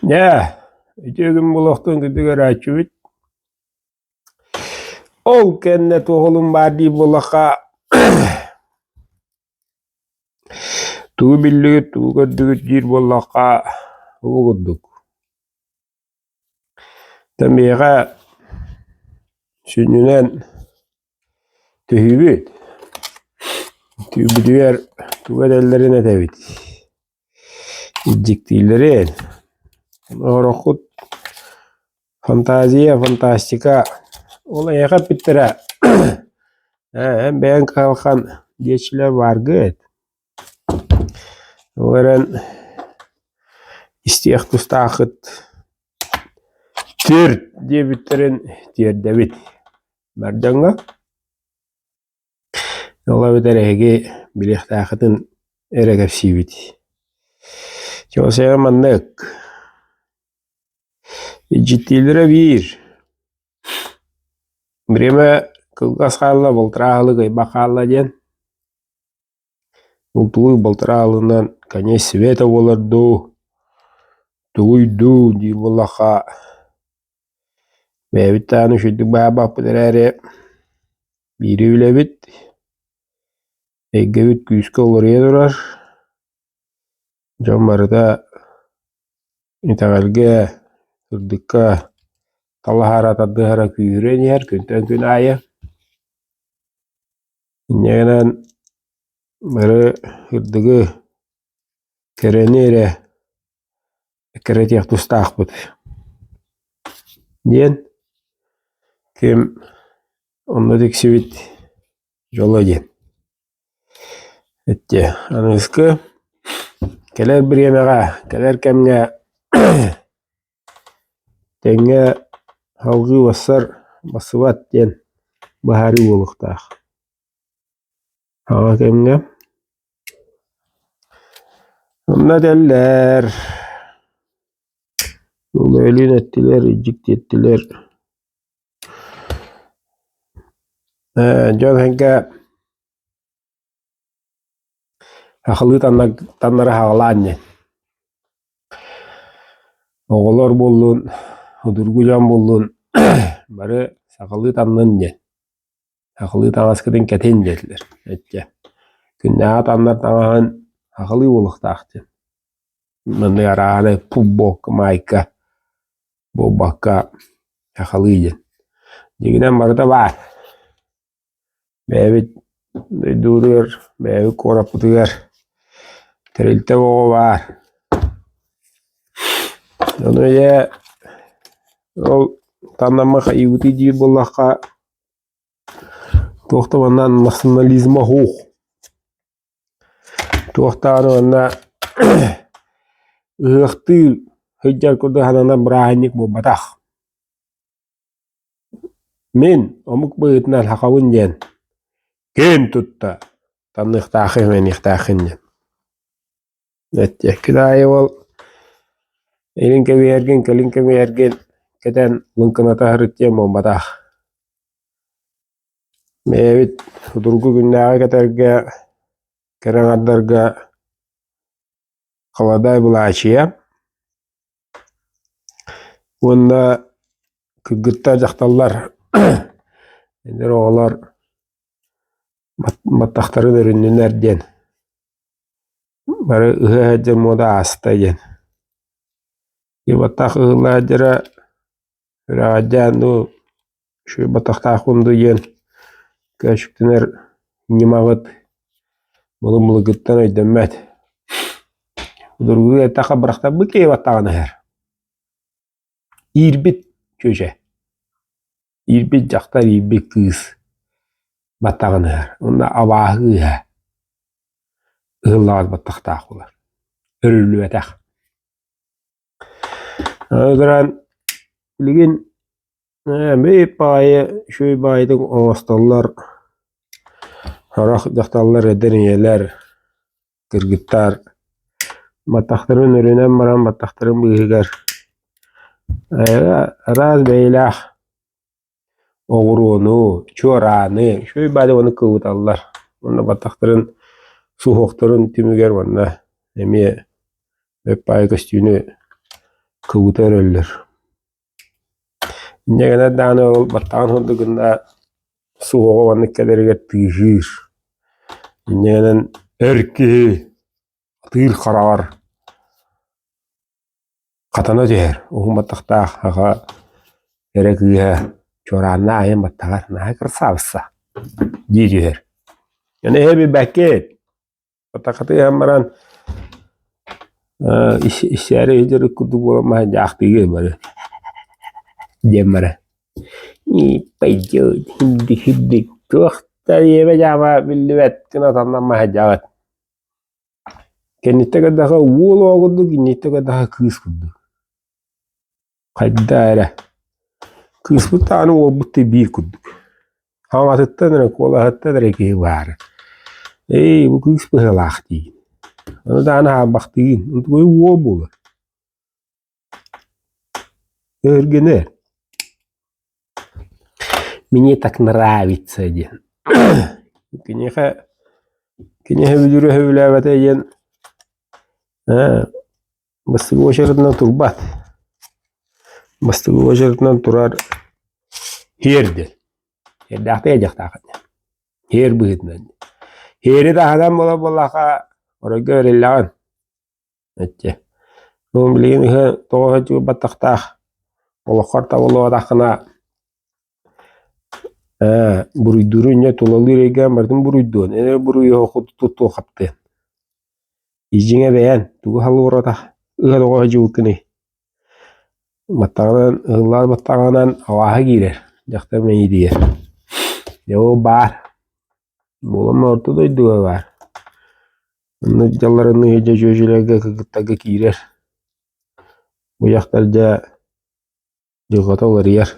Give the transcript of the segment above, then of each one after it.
Дьэ, үтүө күн буолуохтун курдук көрөөччүбүт. Ол кэннэ туоһулун баар дии буоллахха, тугу биллигит, тугу көрдүгүт диир буоллахха, бу курдук. Та миэхэ сүнньүнэн түһүүбүт. Түүбүтүгэр тугу этэллэрин этэбит. Дьиктилэрин. Ороххут фантазия, фантастика. Ол эйиэхэ эппиттэрэ ээ эн бэйэҥ кыһалҕан диэччилэр бааргыт. Ол эрэн истиэх тустааххыт түөрт диэбиттэрин тиэрдэбит бар дьоҥҥо. Ол эбэтэр эһиги билиэхтээххитин эрэ кэпсиибит. Чуолсайа маннык Дьиктилэрэ биир Бириэмэ кылгас хаалла, балтараа аһылык ыйбах хаалла диэн Бултуур балтараа аһылыгынан конец света буолар дуу, тугуй дуу диир буоллахха бэйэбит даҕаны үчүгэйдик баайбаппыт эрээри биири билэбит, эйгэбит күүскэ уларыйа турар, дьон барыта итэҕэлгэ, сырдыкка талаһара, тардыһара күүһүрэн иһэр күнтэн күн аайы. Инньэ гынан бары сырдыгы, кэрэни эрэ эккирэтиэх тустаахпыт диэн ким онно тиксибит дьоло диэн. Ити аныгыскы кэлэр бириэмэҕэ, кэлэр кэмҥэ тэҥҥэ салгыы бассар, бассыбат диэн быһаарыы буолуохтаах. Аҕа кэмҥэ онно этэллэр, өлүүн эттилэр, илдьиктиэттилэр Ээ, дьон эһэҥкэ сахалыы таннара хаҕалаан диэн. Оҕолор буоллун, судургу дьон буоллун бары сахалыы таннын диэн. Сахалыы таҥаскытын кэтин диэтилэр. Эччэ. Күннээҕи таннар таҥаһын сахалыы буолуохтаах диэн. Маннык арааһынай футболка, майка буолбакка сахалыы диэн. Дьиҥинэн барыта баар. Бэйэбит дойдубутугар, бэйэбит куораппытыгар тэрилтэ оҕо баар. Ону ийэ ол таннаммы хайыыбытый диир буоллахха, туох да манна национализма суох. Туох даҕаны манна ыһыахтыы сылдьар курдук сананар бырааһынньык буолбатах. Мин омук быһыытынан сахабын диэн киэн тутта таныахтааххын иҥэниэхтээххин диэн. Эттиэххин аайы ол илин кэбиһэргин, кэлин кэбиһэргин кэтэн лыҥкыната сырыт диэн буолбатах. Бэйэбит судургу күннээҕи кэтэргэ, кэрэ аҥардарга халадаай былаачыйа уонна кыргыттар, дьахталлар, эдэр оҕолор баттахтарын өрүннүнэр диэн бары ыһыах сылдьар муода ааста диэн. Баттах ыһыллаадьара үрэҕэлдьээн дуу, үчүгэй баттахтаахпын дуу диэн көөчүктэнэр ньымаҕыт былыр-былыргыттан өйдөммөт. Судургу эттэххэ бырахтарбыт киһи баттаҕын ыһар. Иирбит чүөчэ, иирбит дьахтар, иирбит кыыс баттаҕын ыһар. Уонна абааһы кыыһа ыһыллаҕас баттахтаах буолар. Өрүллүбэтэх. Аны билигин биир баайы үчүгэй баайытык оҥостоллор, сорох дьахталлар эдэр ийэлэр, кыргыттар баттахтарын өрүнэн баран баттахтарын быыһыгар араас бэйэлээх оҕуруону, чуорааны, үчүгэй баайы ону кыбыталлар уонна баттахтарын суһуохтарын түмүгэр уонна эмиэ бэт баайы көстүүнү Кыбыта өрөллөр. Инньэ гынан даҕаны ол баттаҕын курдук гына суһуоҕа маннык кэлэригэр тыаһыыр. Инньэ гынан эр киһи атыыр хараҕар хатана түһэр, уһун баттахтаах аҕа эрэ кыыһа чуорааннаах айан баттаҕар наһаа кырасаабысса дии түһэр. Аны эһэ билбэккит Атахатыйан баран иссээри иһдьэр курдук буолан маһа дьаахтыыгы бары диэн бара не пойдет хинди-хинди туох да иэбэ-дьаама биллибэт гына таннан маһа дьаҕыт кэнниттэн көрдөххө уол оҕо курдук инниттэн көрдөххө кыыс курдук Хайдаа эрэ, кыыспыт даҕаны уолбут да биир курдук, хаҥатыттан эрэ, куолаһыттан эрэ киһи баара. Эй, бу кыыс быһыылаах диигин, ону даҕаны хаалбахтыыгын, онтукайы уол буолар. Өһүргэнэр. Мне так нравится диэн. Киниэхэ киниэхэ бүлүүрэ сөбүлээбэтэ диэн ээ Бастакы уочаратынан турбат. Бастакы уочаратынан турар һиэр диэн. Һиэрдээхтик дьахтаах диэн. Һиэр быһыытынан. Һиэри таһынан буолар буоллахха оройго эриллэҕин. Эччэ. Ну билигин ыһа тоҕо сылдьыбыт баттахтаах олоххор табыллыбатаххына ээ буруйдууру инньэ тулалыыр эйгээн барытын буруйдуон, эн эрэ буруйу туттуо хаптыан. Дьиҥэ бэйэн тугу халыырата ыар оҕо сылдьыбыккыный? Баттаҕынан ыһыллаан баттаҕынан абааһы киирэр, дьахтар мэйиитигэр. Дьэ ол баар, буолан орто дойдуга баар. Онно дьалларыныы дьэ чүөчүлэргэ кыргыттарга киирэр. Бу дьахтар дьэ дьылҕата уларыйар.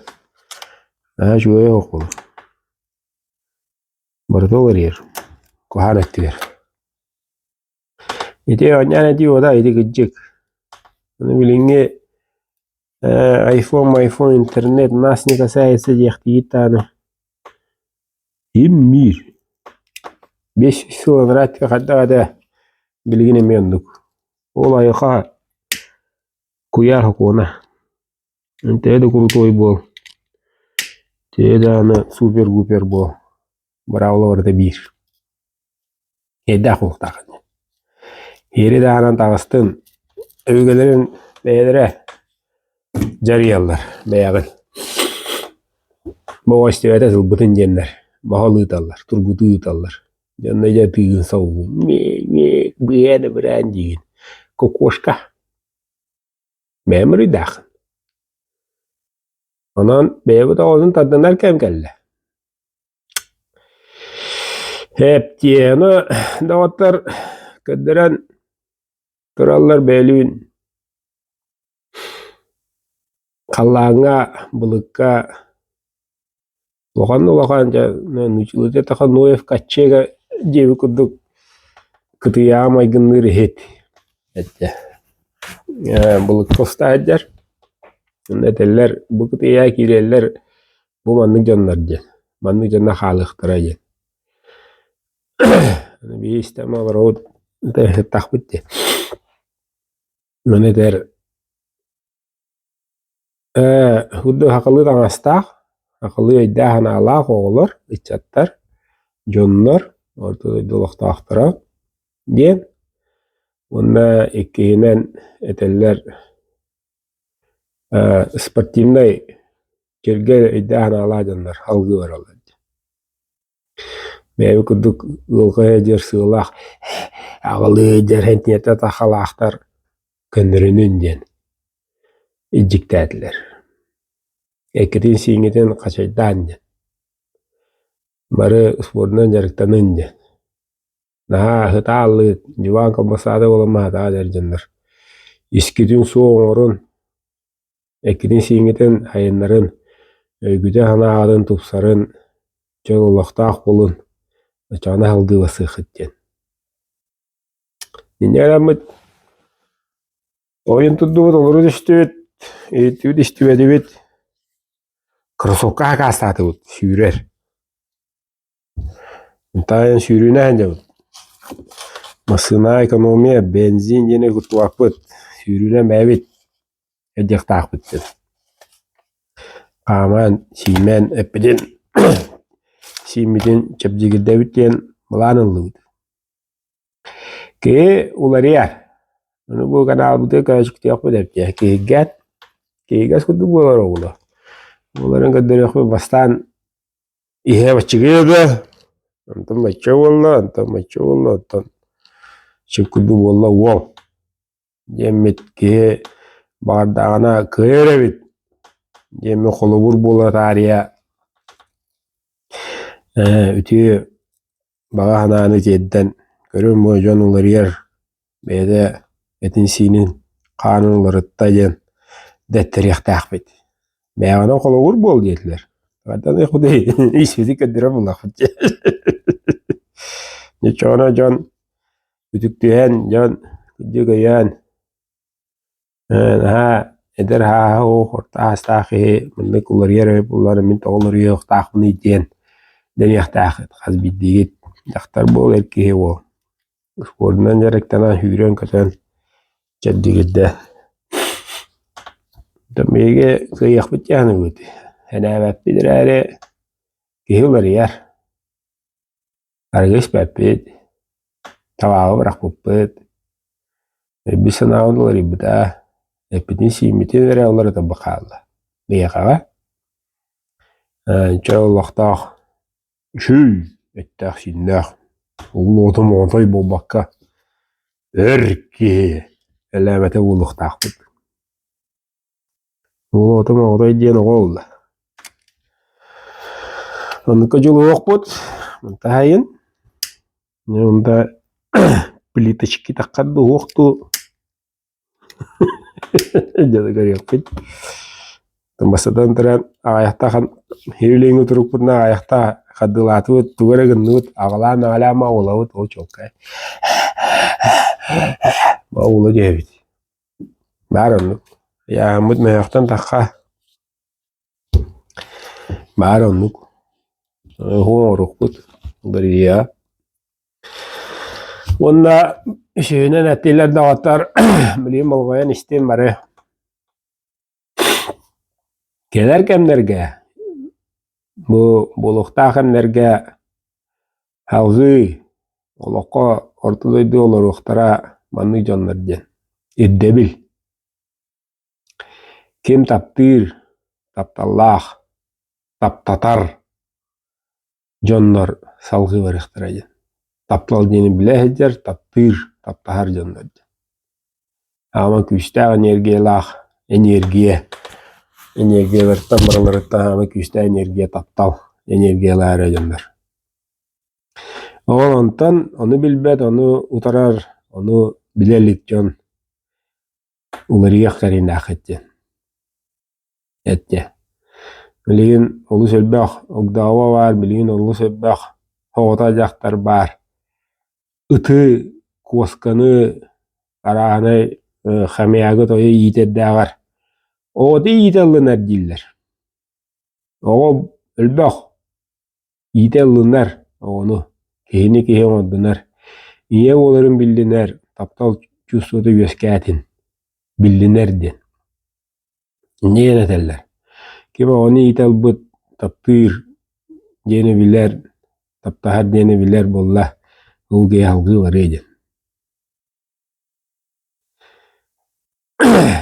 Наһаа үчүгэй оһох буолар. Барыта уларыйар. Куһаҕан өттүгэр. Ити оонньоон этии уота ити кырдьык. Аны билиҥҥи айфон, майфон, интернет нас не касается диэхтиигит даҕаны им-миир. 500 сыл анараа өттүгэр хайдах этэ билигин эмиэ оннук. Ол айылҕа куйаар сокуона. Төһө да крутой буол, төһө даҕаны супер-гупер буол, быраабыла барыта биир. Иэдээх уохтаах ини. Иэри даҕанан таҕыстын, өбүгэлэрин бэйэлэрэ дьарыйаллар бэйэҕин. Боо истибэтэ сылбытын диэннэр баһыл ыыталлар, тургутуу ыыталлар. Дьонно дьэ тыыгын салгын, миэ-миэ, быа да быраан диигин. Кокошка. Бэйэм буруйдааххын. Онон бэйэбит оҕобутун тардынар кэм кэллэ. Эптиэни доҕоттор көрдөрөн тураллар бэйэлүүн халлааҥҥа, былыкка улахан улахан дьэ нууччалыы эттэххэ Ноев ковчега диэбит курдук кытыйаҕа майгынныыр иһит этэ. Былыкка уста сылдьар. Онно этэллэр бу кытыйаҕа киирэллэр бу маннык дьоннор диэн, маннык дьонно хаалыахтара диэн. Аны биһи истэн олоробут сыттахпыт дии. Маны этэр ээ курдук сахалыы таҥастаах, сахалыы өйдөөх-санаалаах оҕолор, ыччаттар, дьоннор, орто дойду олохтоохторо диэн. Уонна иккиһинэн этэллэр Э, спортивнай чиргэ өйдөөх-санаалаах дьоннор алгыы бараллар дии. Бэйэбит курдук ыалга сылдьар сыалаах аҕалыы сылдьар сэнтиэтэ тахалаахтар көннөрүнүн диэн илдьиктээтилэр. Эккитин-сииҥҥитин хачайдаан диэн. Бары спордунан дьарыктанын диэн. Наһаа аһытааллыыт, дьыбаан колбасата буолан маһатаҕа дэр дьоннор. Искитин суох оҥорун, эккитин-сииҥҥитин айаннарын, өйгүтүн-санааҕытын тупсарын, чөл олохтоох буолун, оччоҕуна салгыы бассыаххыт диэн. Инньэ гынаммыт ойун турдубут, олору түстүбүт, иһиттибит, истибэтибит, кроссовка сакаастаатыбыт, сүүрэр. Таайан сүүрүүнээн дьабыт. Массыына экономия, бензин диэни куттубаппыт, сүүрүүнэн бэйэбит. Эрдиэхтаахпыт диэн. Хааман, сиимэн эппитин сииммитин чэбдигирдэбит диэн былаан ыллыбыт. Киһи уларыйар. Ону бу каналбытыгар көрөөччүктүөхпүт эбит. Киһиргээн, киһиргэс курдук буолар оҕолор. Буоларын көрдөрүөхпүт бастаан иһэ баччыгыйа да, онтон бачча буолла, онтон бачча буолла, онтон чып курдук буолла уол. Диэммит киһи баҕардаҕына кыайар эбит диэммит холобур буола таарыйа үтүө баҕа санааны тиэрдэн көрүҥ бу дьон уларыйар бэйэтэ этин-сиинин хаанын уларытта диэн дэттэриэхтээхпит. Бэйэҕинэн холобур буол диэтилэр. Испити көрдөрөр буоллахпыт дии. Ничего дьон үтүктүһэн дьон кырдьык өйөөн наһаа эдэр ааһа уох орто аастаах киһи маннык уларыйар эбит буоллар мин тоҕо уларыйыахтаахпыный диэн дэниэхтээххит хас биирдиигит дьахтар буол эр киһи буол спордунан дьарыктанан сүүрэн-көтөн чэбдигирдэ биһиги кыайыахпыт дии саныыбыт сэнээбэппит эрээри киһи уларыйар Арыгы испэппит, табааҕы бырахпыппыт, өйбүт-санаабыт уларыйбыта, эппитин-сииммитин эрэ уларытарбыт хаалла. Биһиэхэҕэ чэ олохтоох үчүгэй эттээх-сииннээх, улуу моҕотой буолбакка, эр киһи элээбэтэ буолуохтаахпыт. Уолуотум оҕотой диэн оҕо ылла. Оннукка дьулуһуохпут. Таһайын. Онда плиточки таххар дуһуохтуу дьону көрүөхпүт. Бастатан туран аҕайахтахан хирилиҥи турукпутуна аҕайахта хардыылаатыбыт, тугу эрэ гынныбыт, аҕалаан аҕалаан маҕулабыт, ол чуолкай. Маҕула диэбит. Баар оннук. Ыйааһыммыт мөһөөхтөн тахха. Баар оннук. Оҥорукпут уларыйыа. Уонна үсүһүнэн этилэр доҕоттор билигин болҕойон истиҥ бары. Кэлэр кэмнэргэ бу буолуохтаах кэмнэргэ Салҕыы олоххо орто дойду олоруохтара маннык дьоннор диэн ирдэбил. Ким таптыыр, тапталлаах, таптатар дьоннор салҕыы барыахтара диэн. Таптал диэни билэ сылдьар, таптыыр, таптаһар дьоннор диэн. Аама күүстээх энергиялаах энергия энергияларыттан барыларыттан аама күүстээх энергия таптал энергиялаах эрэ дьоннор. Ол онтон ону билбэт, ону утарар, ону билэ илик дьон уларыйыах кэриҥнээххит диэн эттэ. Билигин олус элбэх огдообо баар, билигин олус элбэх оҕото дьахтар баар. Ыты, куосканы, арааһынай хомягы тойу иитэрдээҕэр оҕото иитэ ылынар дииллэр. Оҕо элбэх Иитэ ыллынар оҕону, киһини киһи оҥордунар, ийэ буоларын биллинэр, таптал чувствота үөскээтин, биллинэр диэн. Инньэ диэн этэллэр. Ким оҕону иитэ ылбыт, таптыыр диэни билэр, таптаһар диэни билэр буолла, ол киһи салгыы барыа диэн.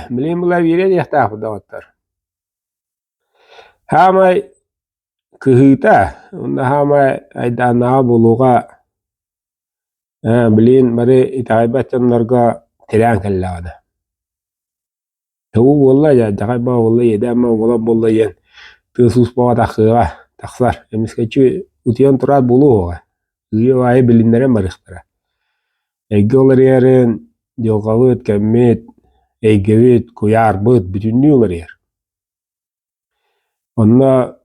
Билигин була биэрэ диэхтээхпит доҕоттор. Хаамай Кыһыыта уонна саамай айдааннааҕа буолуоҕа билигин бары итэҕэйбэт дьоннорго тирээн кэллэҕинэ. Тугу буолла дьаҕай баа буолла иэдээн баа буолан буолла диэн тыас уус бөҕө тахсыаҕа тахсар. Эмискэччи утуйан тураат буолуо Ыйы аайы билиннэрэн барыахтара. Эйгэ уларыйарын, дьылҕабыт, кэммит, эйгэбит, куйаарбыт бүтүннүү уларыйар. Онно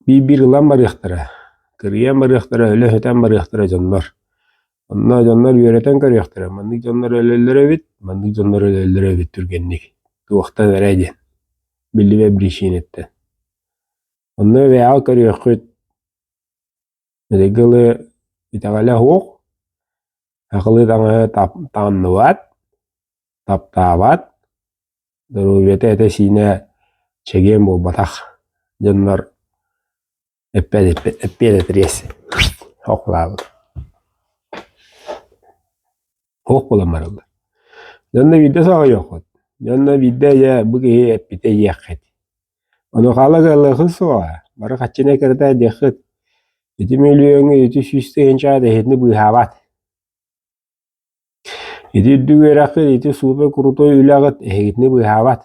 биир-биир ылан барыахтара, кырыйан барыахтара, өлө-сүтэн барыахтара дьоннор. Онно дьоннор үөрэтэн көрүөхтэрэ, маннык дьоннор өлөллөр эбит, маннык дьоннор өлөллөр эбит түргэнник, туохтан эрэ диэн, биллибэт биричиинэттэн. Онно бэйэҕэ көрүөххүт, Ылы итэҕэлэ суох, сахалыы таҥаһы таҥныбат, таптаабат. Доруобуйата этэ-сиинэ чэгиэн буолбатах дьоннор эппэт эппиэт этириэс охлаабыт. Суох буолан бараллар. Дьонно биирдэ соһуйуоххут. Дьонно биирдэ дьэ бу киһи эппитэ диэххит. Онуоха ыаллыаххыт суоҕа, бары хаччыны кырата диэххит. Ити мөлүйүөҥҥэ ити 100 000 эһитини быыһаабат. Ити үрдүк үөрэххит, ити супер крутой үлэҕит эһигитини быыһаабат.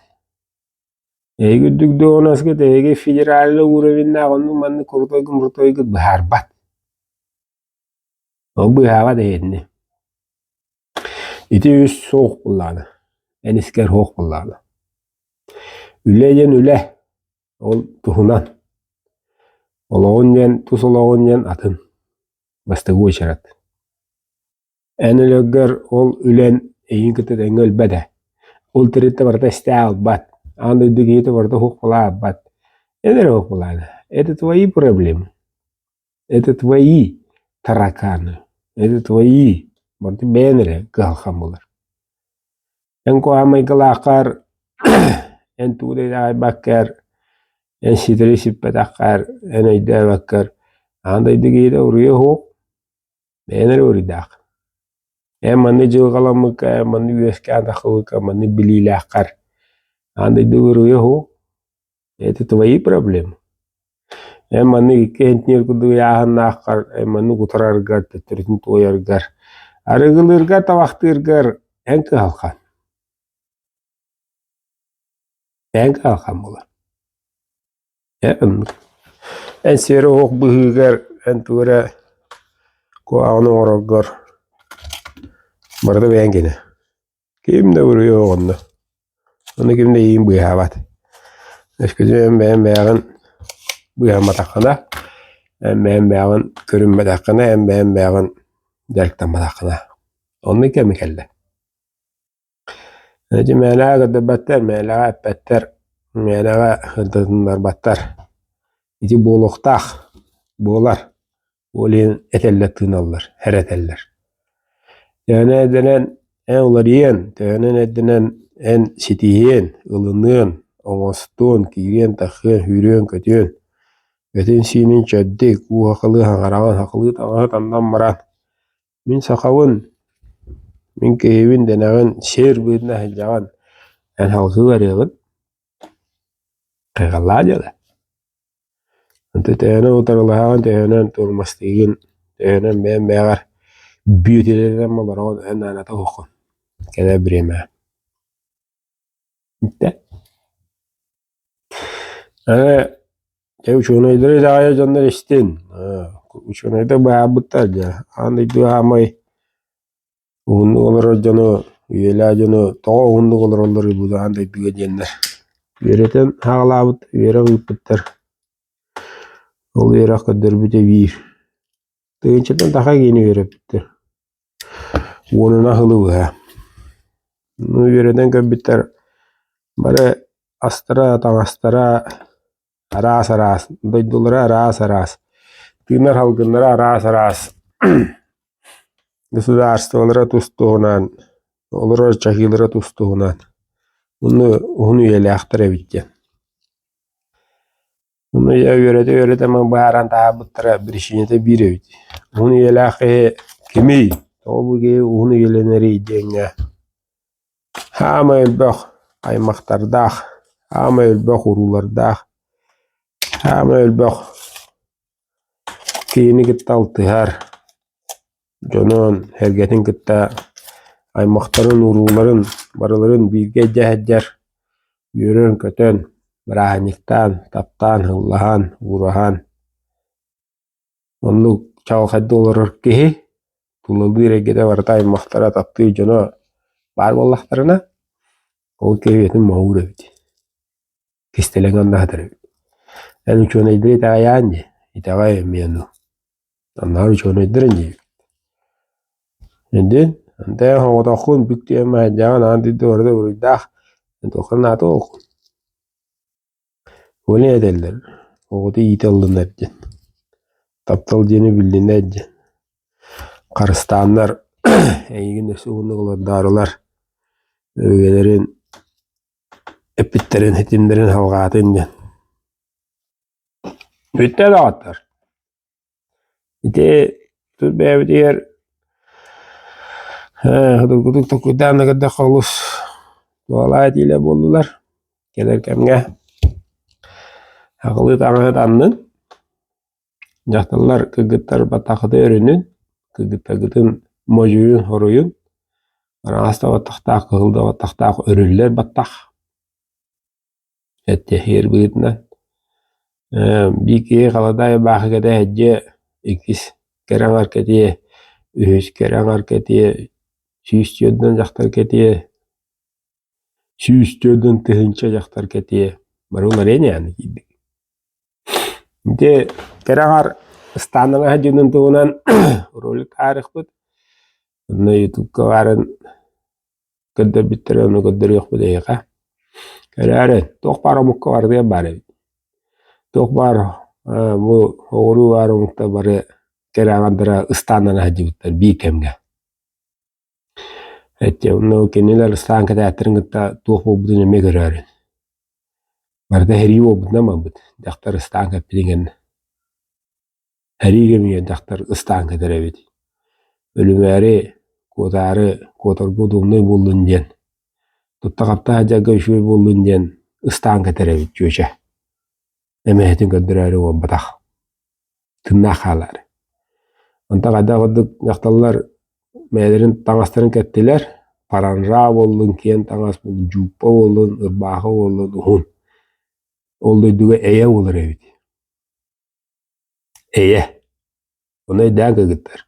Эһиги үрдүк дуоһунаскыт, эһиги федеральнай уровеннаах оннук-маннык крутой-крутойгут быһаарбат. Ол быыһаабат эһигини. Ити үс суох буоллаҕына, эн искэр суох буоллаҕына. Үлэ диэн үлэ, ол туһунан. Олоҕун диэн, тус олоҕун диэн атын. Бастакы уочарат. Эн өлөргөр ол үлэн эйигин кытта тэҥҥэ өлбөт ээ. Ол тэрилтэ барыта истээ аалбат, аан дойду киһитэ барыта уһук-халаабат. Эн эрэ уһук-халаана. Это твои проблемы. Это твои тараканы. Это твои. Барыта бэйэн эрэ кыһалҕан буолар. Эн куһаҕан майгылааххар, эн тугу да итэҕэйбэккэр, эн ситэри сиппэтэххэр, эн өйдөөбөккөр аан дойду киһитэ уруйа суох, бэйэн эрэ уруйдаах. Эн маннык дьылҕаламмыкка, эн маннык үөскээн тахсыбыкка, маннык билиилээххэр аан дойду уруйа суох, Это твои проблемы. Эн маннык икки энтиниэр курдук ыйааһыннааххар, эн маннык утараргар, төттөрүтүн туойаргар, арыгылыыргар, табахтыыргар эн кыһалҕан. Эн кыһалҕан буолар. Эн оннук. Эн сиэри оһох быһыыгар, эн тугу эрэ куһаҕаны оҥороргор барыта бэйэҥ гинэ. Ким да буруйа оҕонно, ону ким да эйигин быыһаабат. Өскөтүн эн бэйэҥ бэйэҕин быыһамматаххына, эн бэйэҥ бэйэҕин көрүммэтэххинэ, эн бэйэҥ бэйэҕин дьарыктамматаххына. Оннук кэм кэллэ. Ити мээнэҕэ көрдөрбөттөр, мээнэҕэ эппэттэр, мээнэҕэ сырдатыннарбаттар. Ити буолуохтаах, буолар. Ол иһин этэллэр-тыыналлар, эрэтэллэр. Төһөнөн эрдэнэн эн уларыйыан, төһөнөн эрдэнэн эн ситиһиэн, ылыныан, оҥостуон, киириэн-тахсыан, сүүрүөн-көтүөн, этин-сиинин чэбдик, уу сахалыы саҥараҕын, сахалыы таҥаһы таннан баран, мин сахабын, мин киһибин дэнэҕин, сиэр быһыытынан сылдьаҕын, эн салгыы барыаҕын, хайҕаллаа дьыала. Онтон төһөнөн утарылаһаҕын, төһөнөн туормастыыгын, төһөнөн бэйэҥ бэйэҕэр бүөтүлэнэн олороҕун эн наадата суоххун кэлэр бириэмэҕэ. Бүттэ. Аны дьэ учуонайдары итэҕэйэр дьоннор истин. Учуонайдар быһаарбыттар дьэ аан дойду саамай Уһуннук олорор дьону, үйэлээх дьону тоҕо уһуннук олороллоруй бу аан дойдуга диэннэр үөрэтэн саҕалаабыт, үөрэх ыыппыттар. Ол үөрэх көрдөрбүтэ биир. Тыһыынчаттан таха киһини үөрэппиттэр. Уонунан сылы быһа. Ну үөрэтэн көрбүттэр бары астара, таҥастара араас-араас, дойдулара араас-араас, тыынар салгыннара араас-араас, государстволара тус-туһунан, олорор чаһыылара тус-туһунан. Ону уһун үйэлээхтэр эбит диэн. Ону үөрэтэ-үөрэтэ быһааран таһаарбыттара биричиинэтэ биир эбит. Уһун үйэлээх киһи кимий? Тоҕо бу киһи уһун үйэлэнэрий диэҥҥэ Хаамай элбэх аймахтардаах, хаамай элбэх уруулардаах, хаамай элбэх киһини кытта алтыһар, дьонун, сэргэтин кытта аймахтарын, урууларын барыларын бииргэ илдьэ сылдьар, үөрэн-көтөн, бырааһынньыктаан, таптаан, ыллаһан, уураһан Оннук чаҕылхайдык олорор киһи тулалыыр эйгэтэ барыта аймахтара, таптыыр дьоно баар буоллахтарына, ол киһи үйэтин моһуур эбит, кистэлэҥи онно сытар эбит. Эн учуонайдары итэҕэйэҕин дии, итэҕэй эмиэ ону. Оннооҕор учуонайдар инньэ Өйдүүн, онтон соҕотоххун бүк түһэн маһайдааҕын аан дойду барыта буруйдаах, туохха наада буолуоххун. Ону этэллэр, оҕото иитэ ыллынар диэн, таптал диэни биллинэр диэн, харыстааннар эйигин өссө уһуннук олордоорулар, өбүгэлэрин. Эппиттэрин, ситимнэрин салҕаатын диэн. Бүттэ доҕоттор. Ити тут бэйэбитигэр судургутук толкуйдаан да көрдөххө олус туһалаах этиилэр буоллулар. Кэлэр кэмҥэ аҕылыы таҥаһыт аннын, дьахталлар кыргыттар баттаххытын өрүнүн, кыргыттаргытын модьуйун, хоруйун, араас да баттахтаах, кыһыл да баттахтаах өрүллэр баттах Эттэһиэр быһыытынан биир киһи халадаай баахы кэтэ сылдьыа, иккис кэрэ аҥар кэтиэ, үһүс кэрэ аҥар кэтиэ, 140 дьахтар кэтиэ, 140 тыһыынча дьахтар кэтиэ. Бары уларыйан иһэн киирдик. Ити кэрэ аҥар ыстааннаҥа сылдьыытын туһунан ролик аарыхпыт. Онно ютубка баарын көрдөрбүттэрэ ону көрдөрүөхпүт эйиэхэ. Эрээри туох баар омукка барытыгар баар эбит. Туох баар бу оҕуруу баар омуктар бары кэрэ аҥардара ыстааннана сылдьыбыттар биир кэмҥэ. Эттэ онно кинилэр ыстаан кэтээттэрин кытта туох буолбутун эмиэ көрөөрүн. Барыта сэрии буолбутунан барбыт. Дьахтар ыстаан кэппитин кэннэ. Сэрии кэмигэр дьахтар ыстаан кэтэр эбит. Өлүмээри, куотаары, куотарга удобнай буоллун диэн, тутта-хапта сылдьарга үчүгэй буоллун диэн ыстаан кэтэр эбит чүөчэ. Эмэһэтин көрдөрөөрү буолбатах. Тыыннаах хаалаары. Онтон хайдах курдук дьахталлар бэйэлэрин таҥастарын кэттилэр, паранжа буоллун, киэҥ таҥас буоллун, дьууппа буоллун, ырбаахы буоллун уһун. Ол дойдуга эйэ буолар эбит. Эйэ, ону өйдөөн кыргыттар,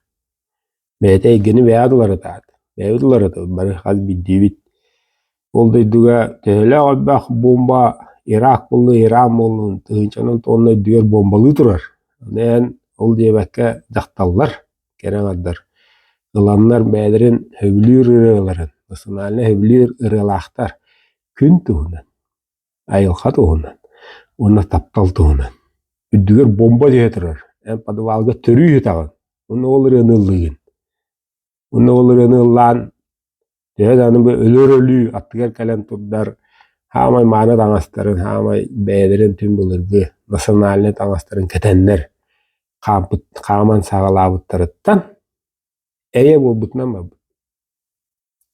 бэйэтэ эйгэни бэйэҕит уларытаат, бэйэбит уларытабыт бары хас биирдиибит. Ол дойдуга төһөлөөх элбэх буомба Ирак буоллун, Иран буоллун тыһыынчанан тонна үрдүгэр буомбалыы турар. Ону эн ол диэбэккэ дьахталлар, кэрэ аҥардар ыланнар бэйэлэрин сөбүлүүр ырыаларын, национальнай сөбүлүүр ырыалаахтар күн туһунан айылҕа туһунан уонна таптал туһунан. Үрдүгэр бомба түһэ турар. Эн подвалга төрүү сытаҕын. Уонна ол ырыаны ыллыыгын. Уонна ол ырыаны ыллаан төһө даҕаны бу өлөр өлүү аттыгар кэлэн турдар хаамай мааны таҥастарын, хаамай бэйэлэрин түн былыргы национальнай таҥастарын кэтэннэр хаампыт хааман саҕалаабыттарыттан эйэ буолбутунан барбыт.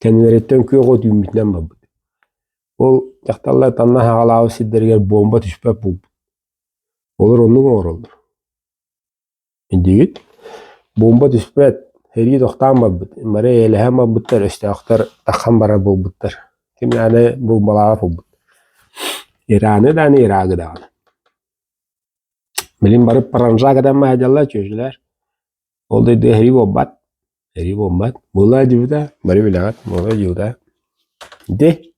Кэннилэриттэн күөх от үүммүтүнэн барбыт. Ол дьахталлар танна хаҕалаабыт сирдэригэр буомба түспэт буолбут. Олор оннук оҥороллор. Өйдүүгүт? Буомба түспэт, сэрии тохтоон барбыт. Бары эйэлэһэн барбыттар, өстөөхтөр таххан барар буолбуттар. Ким даҕаны буомбалаабат буолбут. Ираны даҕаны, Ирагы даҕаны. Билин бары паранжа кэтэн сылдьаллар чүөчүлэр. Ол дойдуга сэрии буолбат. Сэрии буолбат. Буолла дьыбыта, бары билэҕит, буолла дьыбыта. Ити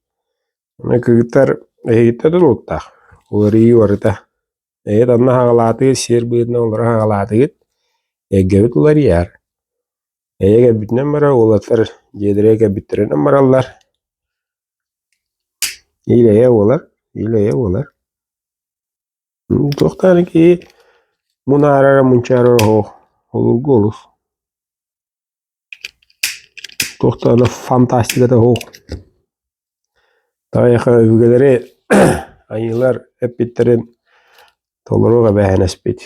кыргыттар эһигиттэн тутулуктаах. Уларыйыы барыта. Эһиги онно хаҕалаатыгыт, сиэр быһыытынан олоро хаҕалаатыгыт, эйгэбит уларыйар. Эйэ кэлбитинэн барар, уолаттар дьиэлэригэр кэлбиттэринэн бараллар. Ил-эйэ буолар, ил-эйэ буолар. Туох даҕаны киһи мунаарара, мунчаарара оһох обургу олус. Туох даҕаны фантастиката суох. Таайаха өбүгэлэри айыылар эппиттэрин толоруох эбээһинэспит.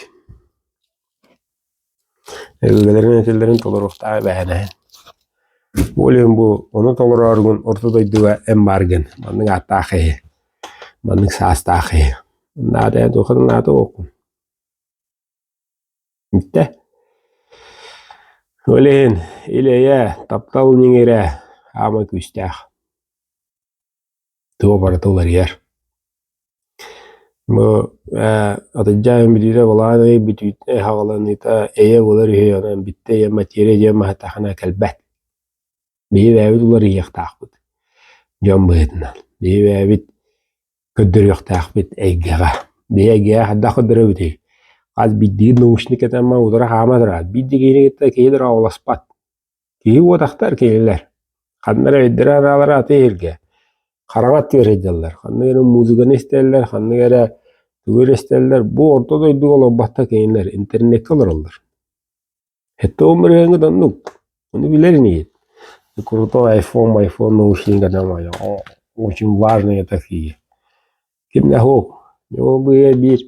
Өбүгэлэрин этэллэрин толоруохтаах эбээһинэһин. Ол иһин бу ону толорооругун орто дойдуга эн бааргын, маннык ааттаах киһи, маннык саастаах киһи. Наада эн туохха да наада буолкун. Бүттэ. Ол иһин ил-эйэ, таптал ньиҥирэ аамай күүстээх. Туох барыта уларыйар. Бу атырдьах бүтүүтэ балаҕан ый бүтүүтэ саҕаланыыта эйэ буолар үһү, онон бүттэ эйэ материя диэн маһытахына кэлбэт. Биһи бэйэбит уларыйыахтаахпыт дьон быһыытынан. Биһи бэйэбит көрдөрүөхтээхпит эйгэҕэ. Биһи эйгэҕэ хайдах көрдөрөбүтүй? Хас биирдии научник этэн утары хаама турар. Биир да киһини кытта киһи дорооболоспот. Киһи уотахтар кинилэр. Ханна эрэ өйдөрө-санаалара атын иһиргэ. Хараҥа аттыгар сылдьаллар. Ханнык эрэ музыканы истэллэр, ханнык эрэ тугу эрэ истэллэр. Бу орто дойдуга олорботтор кинилэр, интернеккэ олороллор. Это он бырыһыаҥҥыт оннук. Ону билэр инигит. Крутой айфон, айфон наушник очень важные такие. Ким да суох. Ол быыһа биир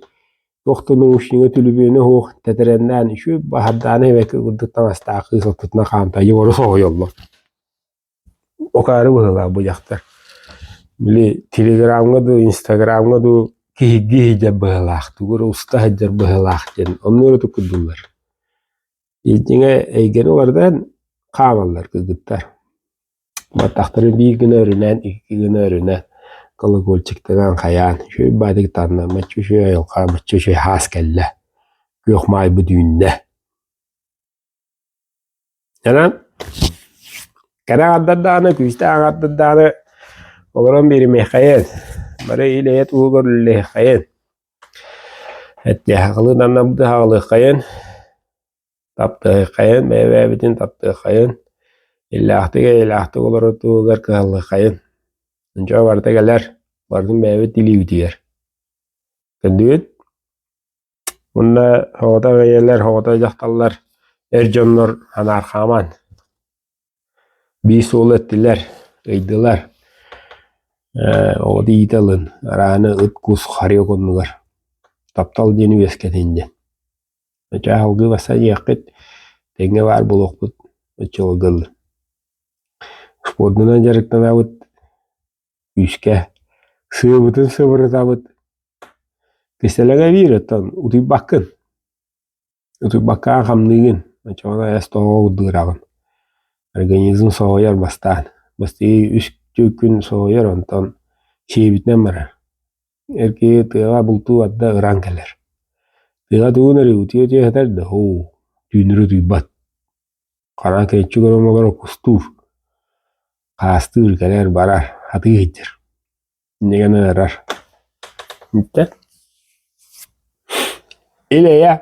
туох да наушнига түлүпүөнэ суох тэтэрэннээн үчүгэй баһардааны эбэкэ курдук таҥастаах кыыс ортотунан хаамта Егору соһуйаллар. Акаары быһыылаах бу дьахтар. Били телеграмҥа дуу, инстаграмҥа дуу киһиргии сылдьар быһыылаах, тугу эрэ уста сылдьар быһыылаах диэн оннук эрэ туккуйдуллар. Дьиҥэ эйгэни уларытан хаамаллар кыргыттар. Баттахтарын биир гына өрүнэн, икки гына өрүнэн, колокольчиктанан хайаан, үчүгэй баайдык таҥна, мачча үчүгэй айылҕа, мачча үчүгэй хаас кэллэ, күөх маайбыт үүннэ. Онон кэрэ аҥардар даҕаны, күүстээх аҥардар даҕаны олорон биэримиэххэйин, бары ил-эйэ туһугар үлэлиэххэйин, Эттиэхэ аннабыты хаалыаххайын, таптыаххайын, бэйэ-бэйэбитин таптыаххайын, иллээхтик-эйэлээхтик олорор туһугар кыһаллыаххайын. Дьэ барыта кэлэр, барытын бэйэбит илиибитигэр. Көрдүгүт? Уонна соҕотох ийэлэр, соҕотох дьахталлар, эр дьоннор анаархааман Биир суолу эттилэр, ыйдылар, оҕото иитэ ылын, арааны ыт-кус харыйа оннугар таптал диэн үөскэтин диэн. Чэ салгыы барсан иһиэххит, тэҥҥэ баар буолуохпут оччолорго дылы. Спордунан дьарыктанабыт күүскэ, сыабытын сыбырытабыт, кистэлэҥэ биир оттон утуйбаккын. Утуйбаккаҕын хамныыгын, оччоҕуна эс тоҕо курдугураҕын. Организм соһуйар бастаан. Бастыы үс күн соһуйар, онтон сиэбитинэн барар. Эр киһи тыаҕа бултуу барда ыран кэлэр. Тыаҕа тугун эрэ утуйа-утуйа сытар да, һуу, түүннэри утуйбат. Хара кэйчик оромолоро кустуур, хаастыыр, кэлэр-барар, хатыы сылдьар. Иннигэн ыарар. Ил-эйэ.